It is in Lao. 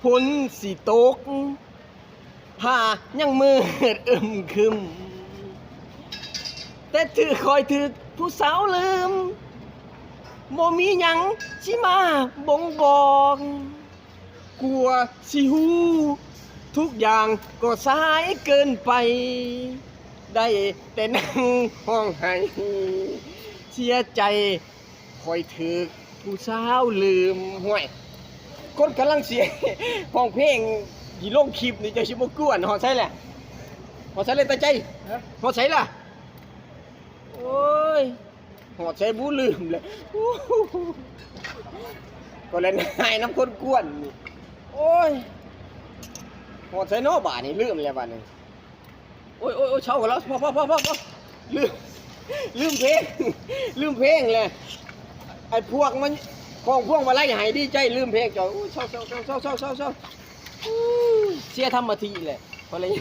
ຝົນຊິຕົກ ຟ້າຍັງມືດອຶມຄຶມ ແຕ່ຖືກ ຂ້ອຍຖືກຜູ້ສາວລືມ ບໍ່ມີຫຍັງຊິມາບົ່ງບອກ ກວ່າຊິຮູ້ ທຸກຢ່າງກໍສາຍເກີນໄປ ໄດ້ແຕ່ນັ່ງຮ້ອງໄຫ້ ເສຍໃຈ ຂ້ອຍຖືກຜູ້ສາວລືມ. ຫ້ວຍ ຄົນກຳລັງຊິຮ້ອງເພງຊິລົງຄລິບນີ້ ເຈົ້າຊິມາກວນ. ຮອດໃສແຫຼະ? ຮອດໃສແລ້ວຕາໃຈ? ຮະ? ຮອດໃສລະ? ໂອ້ຍ ຮອດໃສບຸ ລືມແລ້ວ. ໂອ້ໂຫ ກໍແລ່ນຫາຍນຳຄົນກວນນີ້. ໂອ້ຍ ຮອດໃສເນາະບາດນີ້? ລືມແລ້ວບາດນີ້. ໂອ້ຍ ໂອ້ຍ ໂອ້ຍ ເຊົາແລ້ວ ພໍ ພໍ ພໍ ພໍ ພໍ ລືມ ລືມເພງ ລືມເພງແຫຼະ. ໄອ້ພວກມັນຂອງພວງມາໄລໃຫ້ດີໃຈ ລືມເພງເຈົ້າ. ໂອ້ຍ ເຊົາ ເຊົາ ເຊົາ ເຊົາ ເຊົາ ເຊົາ ເຊົາ ເສຍທຳມະທິແຫຼະ ກໍເລີຍ